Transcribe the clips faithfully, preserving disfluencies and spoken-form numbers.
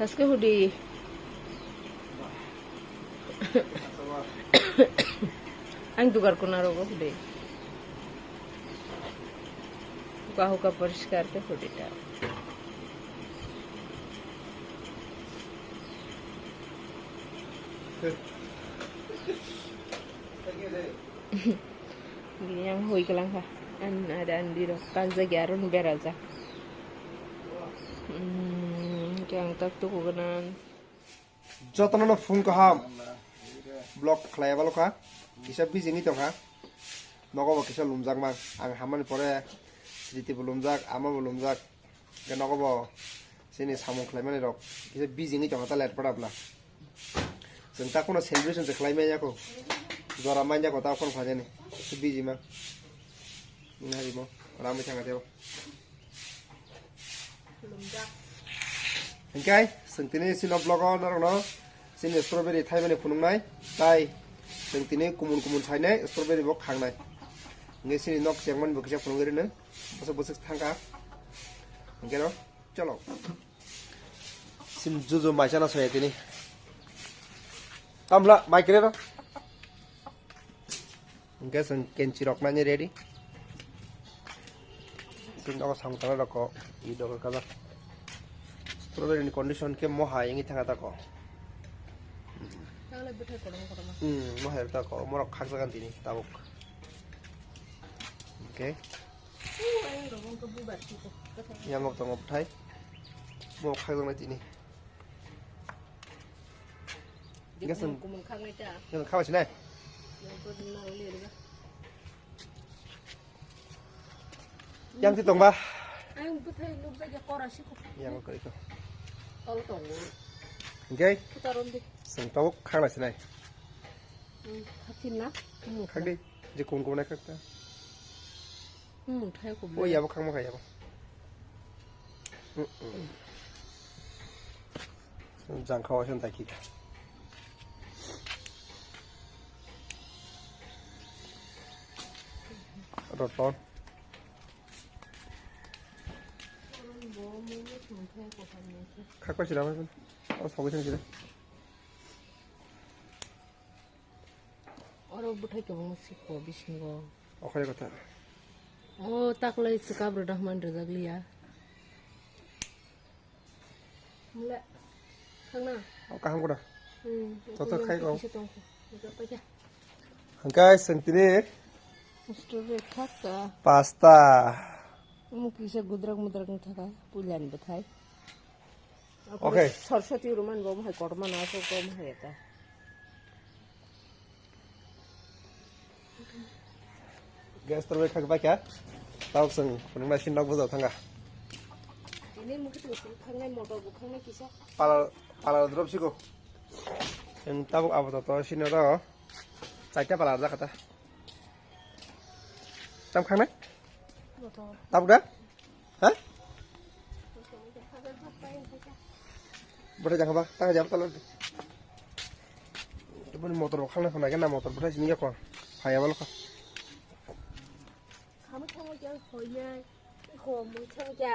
Aske hudi. Ang dugar kuna rogo hudi. Huka huka poriskar ke hudi ta. Bini ang hui kalang kha. An ada andi ro. Kang jagi aron beraja. Hmm, kang tak tu kuganan. Jotono no phung kaham. Vlog khlai balo kha. Kisa busy ni tong kha. Nogo bo kisa lumjak mang. Ang hamani pore Sriti bo lumjak, ama bo lumjak. Ke nogo bo sini samung khlai mani rok. Kisa busy ni tong kha ta let pada bla. Chwng ta kuno celebration se khlai manya ko. Jora manya ko ta kon phajani. Kisa busy mang. Nari mo. Ramai thanga debo. Hingke, chwng tini sini vlog o norokno sini strawberry thaimani phunuknai, tai chwng tini kumun kumun sainai strawberry bo khangnai. Hingke sini nok chengmani bo kisa phunugwi rwno, bwswk bwswk thangkha. Hingke no, cholo. Sini juju maisano soya tini. Tamla, mai kre ro. Hingke chwng kenchi rok nani ready. Chwng nogo samung tangna rok kok, i dogar kajak. Strawberry ni condition khe mohai wngwi thangkha ta kok. Tagle bwthai kotorma kotorma. Hmm, mohai ta kok, morok khakjak ani tini tabuk. Hingke. Yang tongo bwthai. Bo khakjaknai tini. Gasang kumun khaknai ta. Gasang khabai sinai. Yang ko dina le ga. Yang ti tongba. Ang bwthai nuk ja kora si ko. Yang ko ko. Tol tongo. Hingke. Kutaron di. Seng tau khaknai sinai. Hmm, khaksin na. Khakdi. Je kumun kumun khakta. Hmm, thai ko. O yabo khakma kha yabo. Jang khawa sen tai kika. Roton. Khakpa sila ma. O sogi sen sila. Oro bwthai kwbangma sikho bisingo. Okhai kotha. O taklai swkap rwdak man rwjak liya. Mula. Khangna. O kaham kotha. Hmm. Toto khai ko. Kisa tongkho. Paikha. Hangkai sentini. Strawberry khakta. Pasta. Omo kisa gudrak mudrak wng thaka puilani bwthai. Okay. Saraswati roman bo mohai kotorma na so ko mohai eta. Gas stove khak bai kha. Tau seng phunukna sin nok bujao thanga. Ini mungkin tu sing khangnai motor bu khangnai kisa. Pala pala drop siko. Yang tabuk abo to to sini ro. Chaita pala jakha ta. Tam khangnai? Motor. Tabuk da? Ha? Bwthai jang ba, ta jam talo. Boni motor bo khangna khana gana motor bwthai sini yakho. Phaya balo kha. Khamwi thangwi kya khoyai. Khomwi thangwi kya.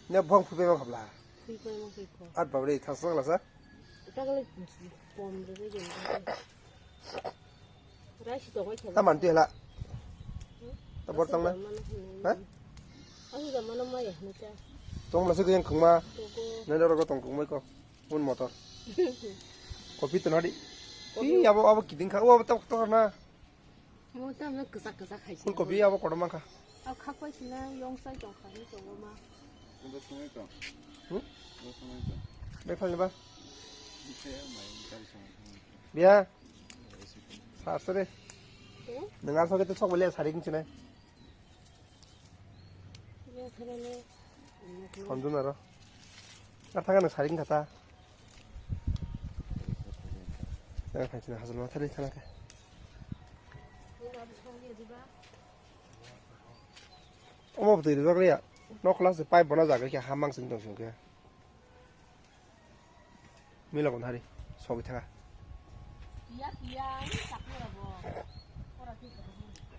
Ne bong phupe ma khabla. Phupe ma khabla. At babri thasang lasa. Takle pom de de. Rai si tongoi khela. Taman tu hela. Ta bor tang na. Ha? Aku zaman nama ya, nika. Tong lasa yang khungma. Toko. Nai doro tong khungma ko. Un motor. Kopi tu nadi. Kopi. Ih, abo abo kiding kha. Abo tak tak na. Mo tam na kesak kesak hai. Full kopi abo kotorma kha. Au khak pai sina yong sai tong kha ni tong ma. Bek phal ba? Biya. Sar sare. Nang ar soke to sok bole sari kin sine. Sonjun aro. Ar thang nang sari kin kata. Nang phai sine hazal ma thari thana ke. Omo bwtwi rijak liya. Nok khwlase pipe bona jagwi khe ha mangsing tong sing khe. Mila kon hari. Sogwi thanga.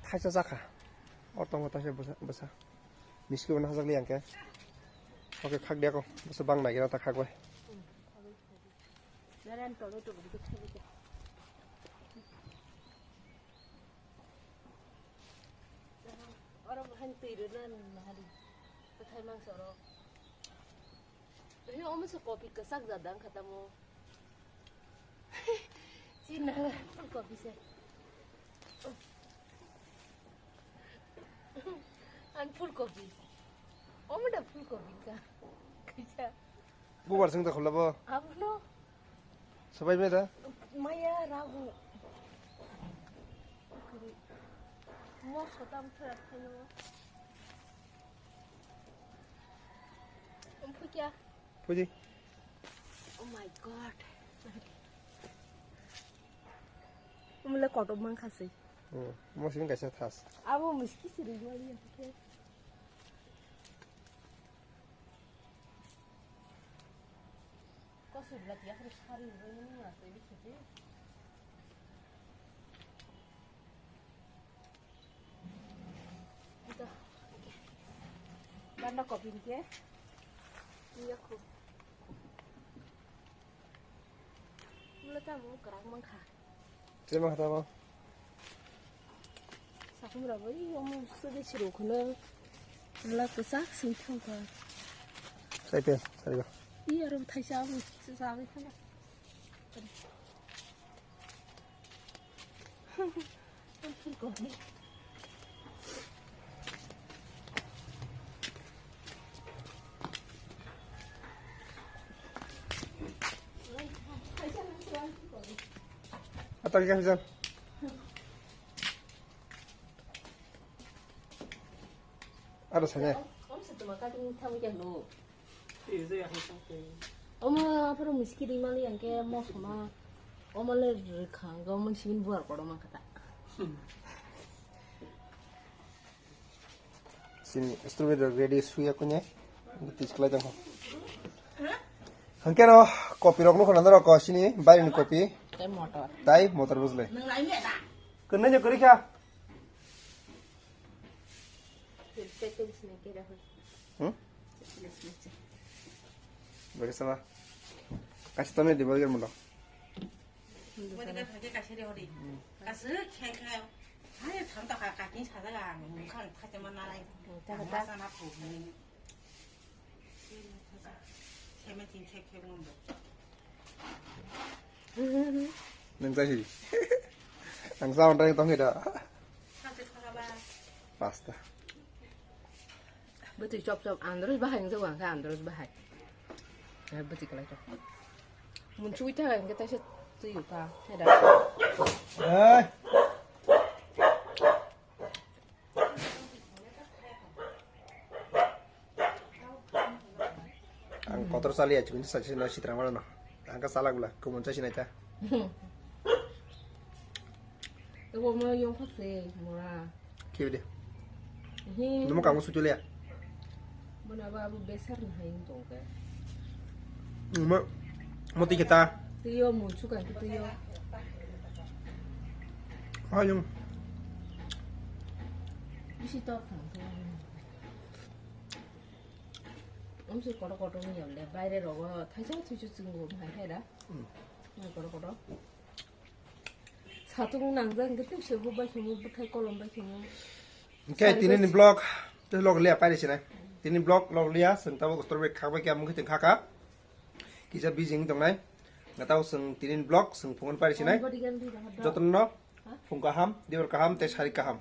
Thaisa jakha. O tongo taisa bwsa, bwsa. Miski bona hajak liya hwnkhe. Oke, khak dia ko. Bwswk bang nai gana ta khak bai. Naran tomato bo khe khe. Oro bo han twi rwna nahari. Kwthai mangsa oro. He omo se kopi kwchak jat dang kha tamo. Chini nang full kopi se. An full kopi. Omo da full kopi ka. Kaisa. Bubar sing ta khulabo. Abono. Sabai me da? Maya ragu. Mo sotam thara thayo. Omo kya? Phuji. Oh my God. Umle kotor mang khasi. Hmm, mo sing kaisa thas. Abo miski siri wali ya. Kosi bla tiya khri sari ro ni ma te bi khiti. Ito. Banda kopi ni ke. Iya ko. Mula ta mo kerang mang kha. Terima kasih, Bang. Sakum rabo, i omo sudi siru khuna. Mula kesak sing thang kha. Sai pe, sai ba. I aro thaisa abo sa abo khana. Atang ka hijan. Ada sana. Omo aphuru miski rimali angke mosoma. Omo le rikha, omo simin buar kodo mangkha ta. Sini strawberry ready suya kunya. Tis kelai tong. Hangke ro kopi rok nukho nang rok sini bari ni kopi. Tai motor. Tai motor bujle. Kenanya kori kha. Hmm? Bagi sama. Kasih tahu nih di bagi mulo. Bagi kan pakai kasih dia hori. Kasih kaya kaya. Hai, tang tak kaya kaki saja kan. Mungkin tak cuma nalai. Masa nak. Nang tadi. Ang sound tadi tong kita. Pasta. Betul chop chop andros bahai yang jauh angka andros bahai. Betul kalau itu. Muncul itu kan kita sih tuh yuka. Ada. Hai. Ang kotor chaliya chikon sa chino sitra mano. Ang ka chalak bla kumun chasi naita. Ebo mo yong phak se mora. Kibide. He. Numo kamu sutulia. Bona ba abu besar na hain tongke. Mo moti kita. Tiyo muncul kan tiyo. Ayung. Bisi tor kang. Omsi kotor kotor ni yam le, baire rogo thaisa thaisa chungo hai hai da. Hmm. Mai kotor kotor. Satung nangjak hingke tei se bo bai khemo, bwthai kolom bai khemo. Hingke tini ni vlog, tei vlog liya pairi sinai. Tini vlog vlog liya, seng tabuk strawberry khakbai khe amung khe tong khaka. Kisa busy wng tongnai. Ngatao seng tini ni vlog, seng phungon pairi sinai. Jotono phung kaham, dibar kaham, tei sari kaham.